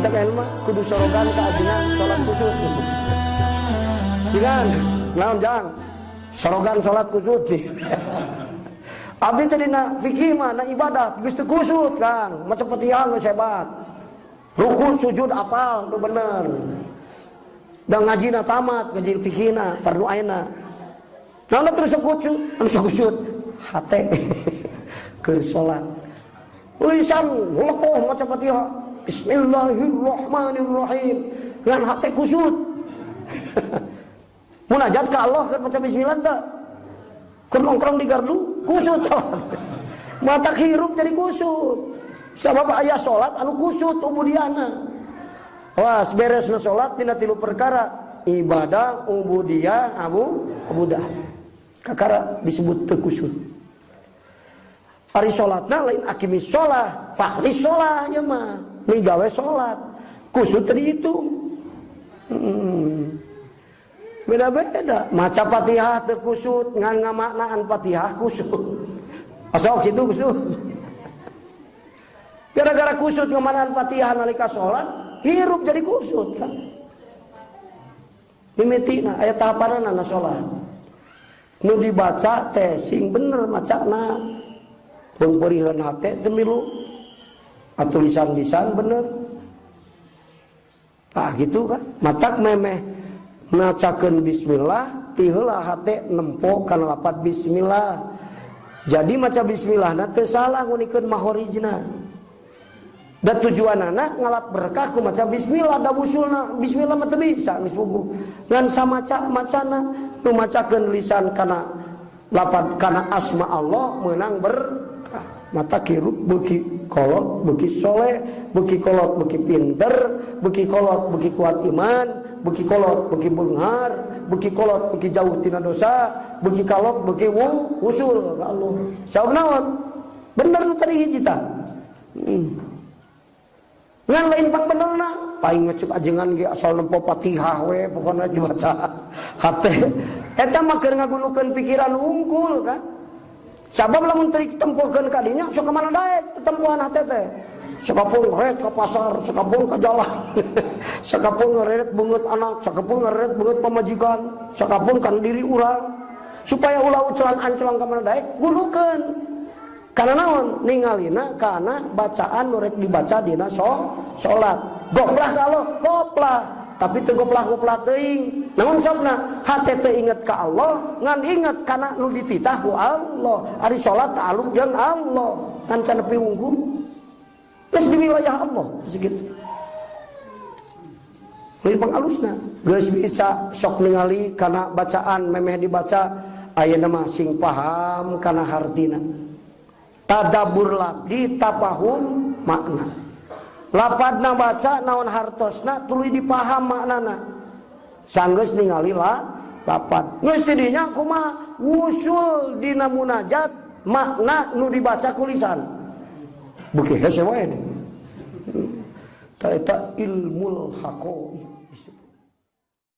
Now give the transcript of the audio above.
Mata mah kudu sorogan ka ajengan salat kusut. Jigan, naon jang? Sorogan salat kusut. Abdi teh dina fikih mah na ibadah geus teu kusut, Kang. Maca Fatihah geus hebat. Ruku sujud apal nu bener. Da ngajina tamat, ngaji fikihna, fardu aina. Naon terus kusut, anu kusut hate keur salat. Lisan lekoh maca Fatihah. Bismillahirrahmanirrahim. Ngan hate kusut. Munajat ka Allah keur maca bismillah teh. Keur nongkrong di gardu kusut salat. Mata hirup jadi kusut. Sabab aya salat anu kusut ubudiahna. Wah, beresna salat dina tilu perkara, ibadah, ubudiyah, abudah. Kakara disebut teu kusut. Ari salatna lain akimis sholah, fahli sholah nya mah, migawe salat. Kusut tadi itu. Beda-beda. Maca Fatihah teu kusut, ngan ngamaknaan Fatihah kusut. Asal kitu kusut. Gara-gara kusut ngamaknaan Fatihah nalika salat, hirup jadi kusut kan. Mimitina aya tahapanana na salat. Nu dibaca teh sing bener macana. Pengperihan hate teu milu. Atuh lisan-lisan bener. Ah gitu kan. Matak memeh macakeun bismillah ti heula hate nempo kana lapat bismillah. Jadi maca bismillahna teu salah ngunikeun mahorijna. Da tujuanana ngalap berkah ku maca bismillah da wusulna bismillah mah teu bisa geus puguh. Ngan samaca macana nu macakeun lisan kana lafad kana asma Allah meunang berkah. Mata kirup beuki kolot beuki soleh, beuki kolot beuki pinter, beuki kolot beuki kuat iman, beuki kolot beuki beunghar, beuki kolot beuki jauh tina dosa, beuki kalot beuki wusul ka Allah. Sabab naon? Bener nu tadi hiji tah. Ngan lain pang benerna, paling ngecek ajengan ge asal nempo Fatihah we pokona dibaca hate. Eta mah keur ngagunukeun pikiran unggul kan. Sabab lamun teu ditempokeun ka dinya sok ka mana daek tetempoan hate teh. Sakapung ngeret ka pasar, sakapung ka jalan. Sakapung ngeret beungeut anak, sakapung ngeret beungeut pamajikan, sakapung kan diri urang. Supaya ulah ucelang-ancelang ka mana daek gunukeun. Karena naon ningalina kana bacaan nu rek dibaca dina salat. Goplah ka Allah, goplah, tapi teu goplah-goplah teuing. Naon sabna? Hate teu inget ka Allah, ngan inget kana nu dititah ku Allah. Ari salat ta'alluq jeung Allah, ngan can nepi wungkul. Geus di wilayah Allah segitu. Lain pangalusna. Geus bisa sok ningali kana bacaan memeh dibaca ayeuna mah sing paham kana hartina. Tadabur labdi tapahum makna. Lapadna baca naon hartosna tuluy dipaham maknana. Sanggeus ningali lah lapad. Geus ti dinya kumaha wusul dina munajat makna nu dibaca ku lisan. Beuki hese wae. Ta eta ilmul haqaiq.